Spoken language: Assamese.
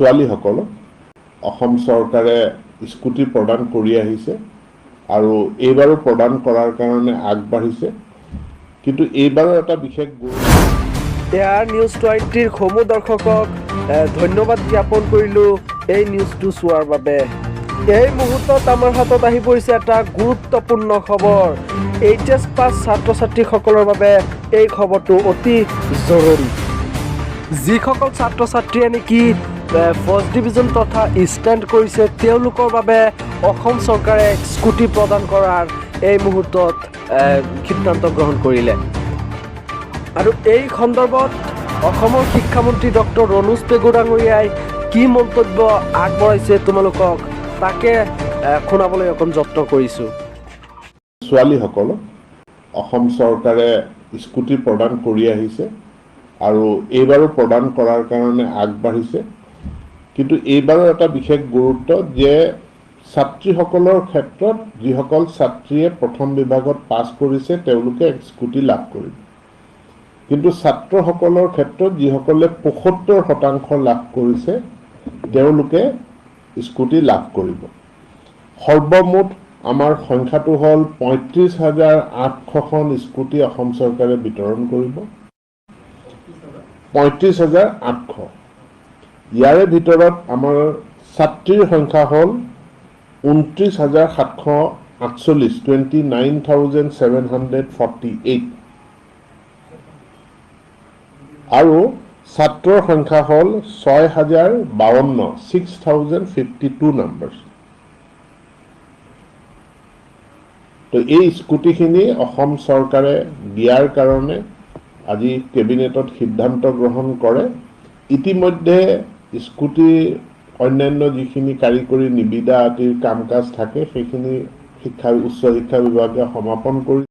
ছোৱালীসকলক অসম চৰকাৰে স্কুটি প্ৰদান কৰি আহিছে আৰু এইবাৰো প্ৰদান কৰাৰ কাৰণে আগবাঢ়িছে। কিন্তু এইবাৰো এটা বিশেষ এয়াৰ নিউজ 20ৰ সমূহ দৰ্শকক ধন্যবাদ জ্ঞাপন কৰিলোঁ এই নিউজটো চোৱাৰ বাবে। এই মুহূৰ্তত আমাৰ হাতত আহি পৰিছে এটা গুৰুত্বপূৰ্ণ খবৰ। এইচ এছ পাছ ছাত্ৰ ছাত্ৰীসকলৰ বাবে এই খবৰটো অতি জৰুৰী। যিসকল ছাত্ৰ ছাত্ৰীয়ে নেকি ফাৰ্ষ্ট ডিভিজন তথা ষ্টেণ্ড কৰিছে, তেওঁলোকৰ বাবে অসম চৰকাৰে স্কুটি প্ৰদান কৰাৰ এই মুহূৰ্তত সিদ্ধান্ত গ্ৰহণ কৰিলে। আৰু এই সন্দৰ্ভত অসমৰ শিক্ষামন্ত্ৰী ডক্টৰ ৰণোজ পেগু ডাঙৰীয়াই কি মন্তব্য আগবঢ়াইছে, তোমালোকক তাকে শুনাবলৈ অকণ যত্ন কৰিছোঁ। ছোৱালীসকলক অসম চৰকাৰে স্কুটি প্ৰদান কৰি আহিছে আৰু এইবাৰো প্ৰদান কৰাৰ কাৰণে আগবাঢ়িছে। কিন্তু এইবাৰো এটা বিশেষ গুৰুত্ব যে ছাত্ৰীসকলৰ ক্ষেত্ৰত যিসকল ছাত্ৰীয়ে প্ৰথম বিভাগত পাছ কৰিছে, তেওঁলোকে স্কুটি লাভ কৰিব। কিন্তু ছাত্ৰসকলৰ ক্ষেত্ৰত যিসকলে 75% লাভ কৰিছে, তেওঁলোকে স্কুটি লাভ কৰিব। সৰ্বমুঠ আমাৰ সংখ্যাটো হ'ল 35,800খন স্কুটি অসম চৰকাৰে বিতৰণ কৰিব, 35,800। ইয়াৰে ভিতৰত আমাৰ ছাত্ৰীৰ সংখ্যা হ'ল 29,748, 29,748, আৰু ছাত্ৰৰ সংখ্যা হ'ল 6,052, 6,052 numbers। তো এই স্কুটিখিনি অসম চৰকাৰে দিয়াৰ কাৰণে আজি কেবিনেটত সিদ্ধান্ত গ্ৰহণ কৰে। ইতিমধ্যে স্কুটি অন্যান্য যিখিনি কাৰিকৰী নিবিদা আদিৰ কাম কাজ থাকে, সেইখিনি উচ্চ শিক্ষা বিভাগে সমাপন কৰি